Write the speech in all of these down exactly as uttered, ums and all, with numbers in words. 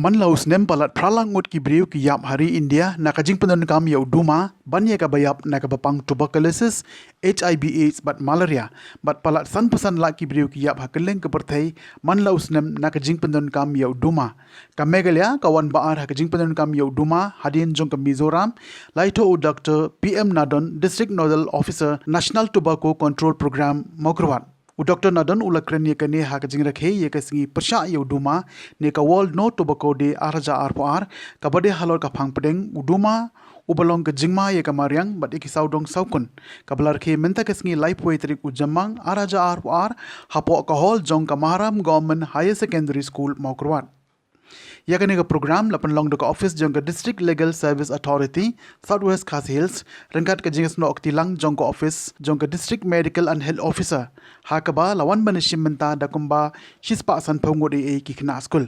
Man la u snem palat phra lak ngut ki briew ki ïap ha ri India na ka jingpyndonkam ïa u duma ban ïa kaba ïap na kaba pang tuberculosis, H I V AIDS bad malaria, bad palat sanphew san lak ki briew ki ïap ha kylleng ka pyrthei man la u snem na ka jingpyndonkam ïa u duma. Ka Meghalaya ka wan ba ar ha ka jingpyndonkam ïa u duma hadien jong ka Mizoram, la ïathuh u Doctor P M Nadon, District Nodal Officer, National Tobacco Control Programme, Mawkyrwat. U Doctor Nadon u la kren ïa kane ha ka jingrakhe ïa ka sngi pyrshah ïa u duma ne ka World No Tobacco Day ar hajar arphew ar, kaba dei halor ka phang pdeng u duma uba long ka jingma ïa ka mariang bad ïa ki sawdong sawkun, kaba la rakhe mynta ka sngi laiphew tarik u Jymmang ar hajar arphew ar, hapoh ka hall jong ka Maharam Government Higher Secondary School, Mawkyrwat. Ïa kane ka program la pynlong da ka office jong ka District Legal Service Authority, South West Khasi Hills, ryngkat ka jingïasnoh kti lang jong ka office jong ka District Medical and Health Officer, ha kaba la wan ban ïashim bynta da kumba shispah sanphew ngut ei ei ki khynnah skul.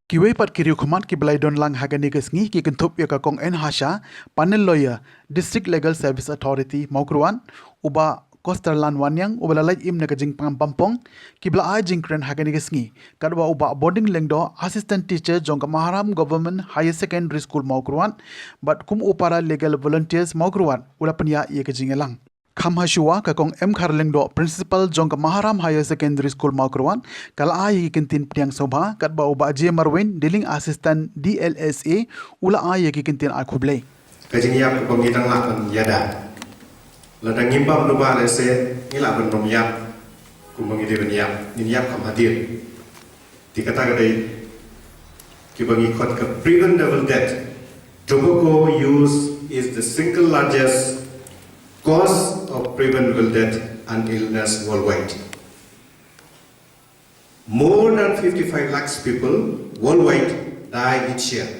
Kiwei pat ki riewkhmat kiba la ïadon lang ha kane ka sngi ki kynthup ïa ka Kong N Hasha, Panel Lawyer, District Legal Service Authority, Mawkyrwat, u Bah Kosterlan Wanniang, uba la lait im na ka jingpang bampong, kiba la ai jingkren ha kane ka sngi, katba u Bah Bording Lyngdoh, Assistant Teacher jong ka Maharam Government Higher Secondary School, Mawkyrwat, bad kum u para legal volunteers Mawkyrwat u la pynïaid ïa ka jingïalang. Kham hashuwa ka Kong M Khar Lyngdoh, Principal jong ka Maharam Higher Secondary School, Mawkyrwat, ka la ai ïa ki kyntien pdiang sngewbha, katba u Bah J Marwin, Dealing Assistant D L S A, u la ai ïa ki kyntien ai khublei. Ka jingïap kaba ngi dang lah ban ïada. Lada ngim bam duma lehse ngi lah ban ym ïap kumba ngi dei ban ïap, ngin ïap kham hadien. Te kata ka dei kiba ngi khot ka preventable death. Tobacco use is the single largest cause of preventable death and illness worldwide. More than fifty-five lakhs people worldwide die each year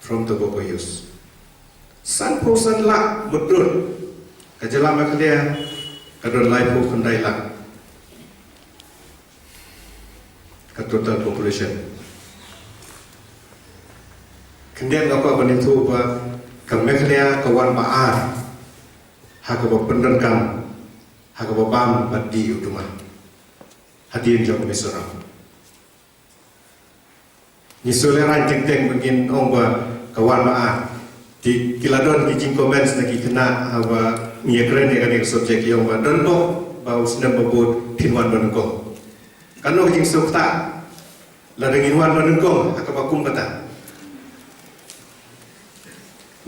from tobacco use. Sanphew san lak mutdur. Ka jylla Meghalaya ka don laiphew khyndai lak ka total population. Khyndiat nga kwah ban ïathuh ba ka Meghalaya ka wan ba ar ha kaba pyndonkam, ha kaba bam bad dih u duma hadien jong ka Mizoram. Ngi shu lehraiñ teng teng ba ngin ong ba ka wan ba ar. Te ki la don ki jingcomments na ki khynnah haba ngi ïakren ïa kane ka subject, ki ong ba don bok ba u snem ba bud phin wan ba nyngkong. Kano ka jingsngewthuh lada ngin wan ba nyngkong ha kaba kum kata?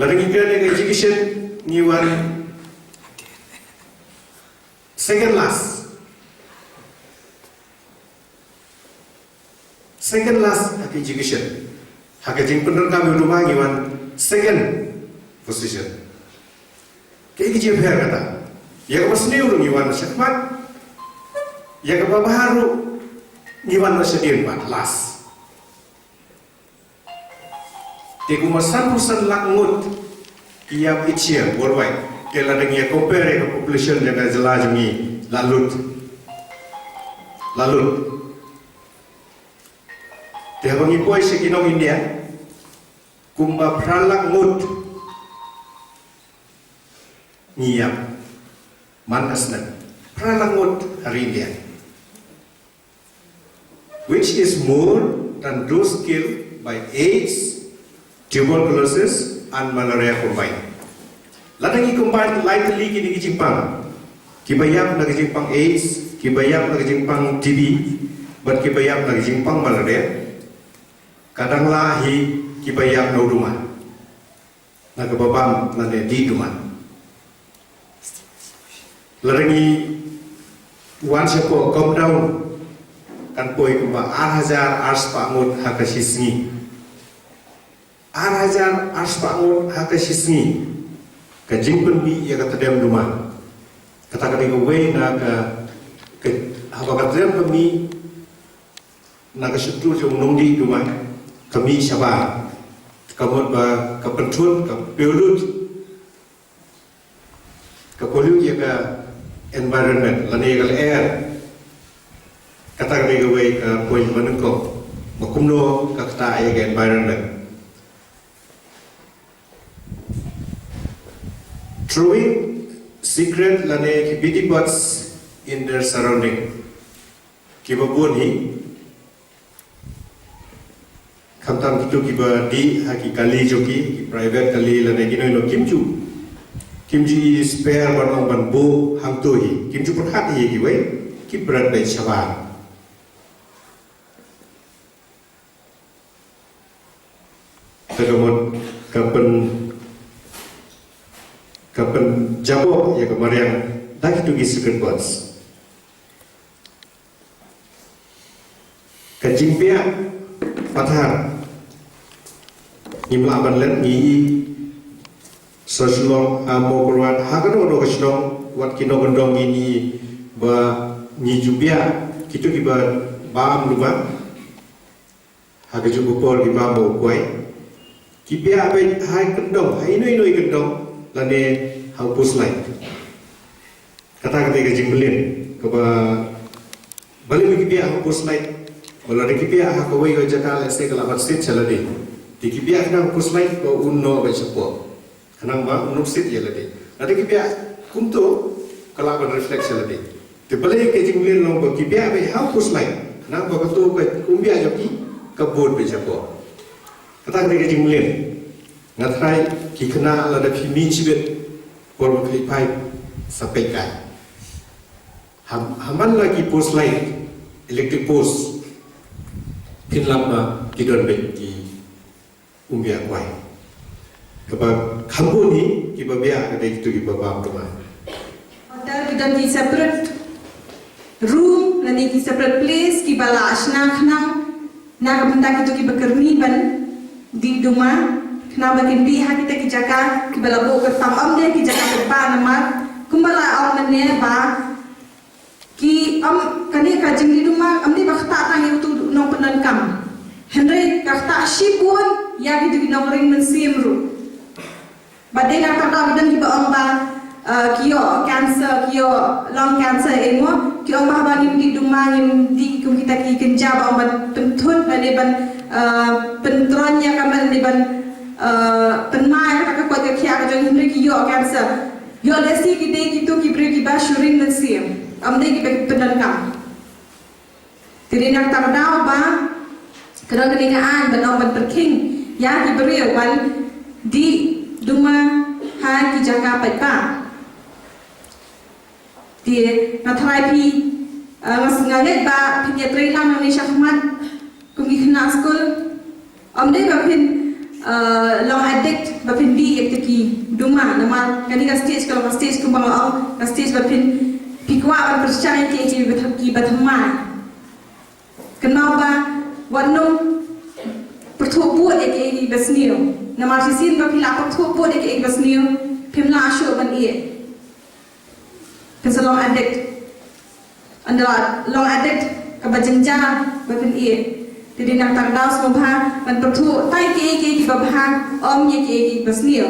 Lada ngi kren ïa ka education, ngi wan second last. Second last ha ka education. Ha ka jingpyndonkam ïa u duma ngi wan second position. Kaei ka jingpher kata? Ïa kaba sniew ruh ngi wan shakhmat. Ïa kaba bha ruh ngi wan shadien pat, last. Te kumba sanphew san lak ngut ki ïap each year worldwide. Te lada ngi compare ïa ka population jong ka jylla jong ngi, la lut. La lut. Te haba ngi poi sha ki nong India, kumba phra lak ngut ngi ïap man ka snem. Phra lak ngut ha ri India. Which is more than those killed by AIDS, tuberculosis and malaria combined. Lada ngi combine lai tylli kine ki jingpang, kiba ïap na ka jingpang AIDS, kiba ïap na ka jingpang T B, bad kiba ïap na ka jingpang malaria, ka dang lah hi kiba ïap na u duma, na kaba bam lane dih duma. Lada ngi wan shapoh compound, kan poi kumba ar hajar ar spah ngut ha ka shi sngi. Ar hajar ar spah ngut ha ka shi sngi. Ka jingpynmih ïa ka tdem duma. Kata ka dei kawei na ka, ka, haba ka tdem ka mih na ka shuttur jong u nongdih duma, ka mih shabar. Ka mut ba ka pynthut, ka pollute, ka pollute ïa ka environment lane ïa ka lyer. Kata ka dei kawei ka point ba nyngkong, ba kumno ka ktah ïa ka environment. Throwing cigarette lane ki bidi butts in their surrounding. Kiba bun hi, Khamtam kito kiba dih ha ki kali jong ki, ki private kali lane kino kino, kim ju, kim ju i spare ban ong ban buh hangto hi, kim ju pyrkhat hi kiwei, ki bret beit shabar. Te ka mut ka pyn, ka pynjaboh ïa ka mariang da kito ki circuit boards. Ka jingbiah pathar ngim lah ban leh, ngi i sha Shillong, ha Mawkyrwat, ha kano kano ka shnong, wat ki nongkyndong, ngi i ba ngi ju biah kito kiba bam duma ha kajuh ka por, kiba bam u kwai. Ki biah beit ha i kyndong, ha ino ino i kyndong, lane ha u post light. Kata ka dei ka jingmlien kaba, balei ba ki biah ha u post light? Ba lada ki biah ha kawei ka jaka, lehse ka lah ban sit sha lade. Te ki biah khnang ha u post light ba un noh beit shapoh, khnang ba un ym sit ïa lade. Lada ki biah kumto, ka lah ban reflect sha lade. Te balei ka jingmlien long ba ki biah beit ha u post light, khnang ba kato ka umbiah jong ki ka bud beit shapoh. Kata ka dei ka jingmlien. Nga tharai ki khynnah, lada phi mih shibit por ba khlem phai, sa peit kai. Ham, haman la ki post light, electric post, phin lap ba ki don beit ki umbiah kwai. Kaba kham bun hi kiba biah ka dei kito kiba bam duma. Hotel ki don ki separate room lane ki separate place kiba la shna khnang na ka bynta kito kiba kyrni ban dih duma, khnang ba kin dih ha kita ki jaka kiba la buh kyrpang, ym dei ki jaka kyrpang namar kumba la ong mynne ba ki, ym, kane ka jingdih duma ym dei ba ktah tang ïa uto u nongpyndonkam, hynrei ka ktah shibun ïa kito ki nongring mynsiem ruh. Ba dei na kata ka dang kiba ong ba, eh, ki ïoh cancer, ki ïoh lung cancer, eh, mo, ki ong ba haba ngim dih duma, ngim dih kum kita ki kynja ba ong ban pynthut lane ban, eh, pyntroiñ ïa ka met lane ban, eh, pynmai ïa kata ka koit ka khiah ka jong ngi, hynrei ki ïoh cancer. Ïoh lehse ki dei kito ki briew kiba shu ring mynsiem, ym dei kiba pyndonkam. Te dei na kata ka daw ba ka don kane ka aiñ ban ong ban pyrkhing ïa ki briew ban dih duma ha ki jaka paidbah. Te nga tharai phi, eh, nga ngeit ba phin ïatrei lang nangne shakhmat kum ki khynnah skul. Ym dei ba phin, eh, long addict ba phin dih ïa kita ki duma, namar kane ka stage ka long ka stage kumba nga ong, ka stage ba phin, phi kwah ban pyrshang ïa kiei kiei kiba thymmai. Kynmaw ba wat nym pyrthuh bud ïa kiei kiei kiba sniew, namar shisien ba phi la pyrthuh bud ïa kiei kiei kiba sniew, phim lah shuh ban ïeh. Phin sa long addict. Ynda long addict kaba jynjar ba phin ïeh. Te dei na kata ka daw sngewbha ban pyrthuh tang kiei kiei kiba bha, ym ïa kiei kiei kiba sniew.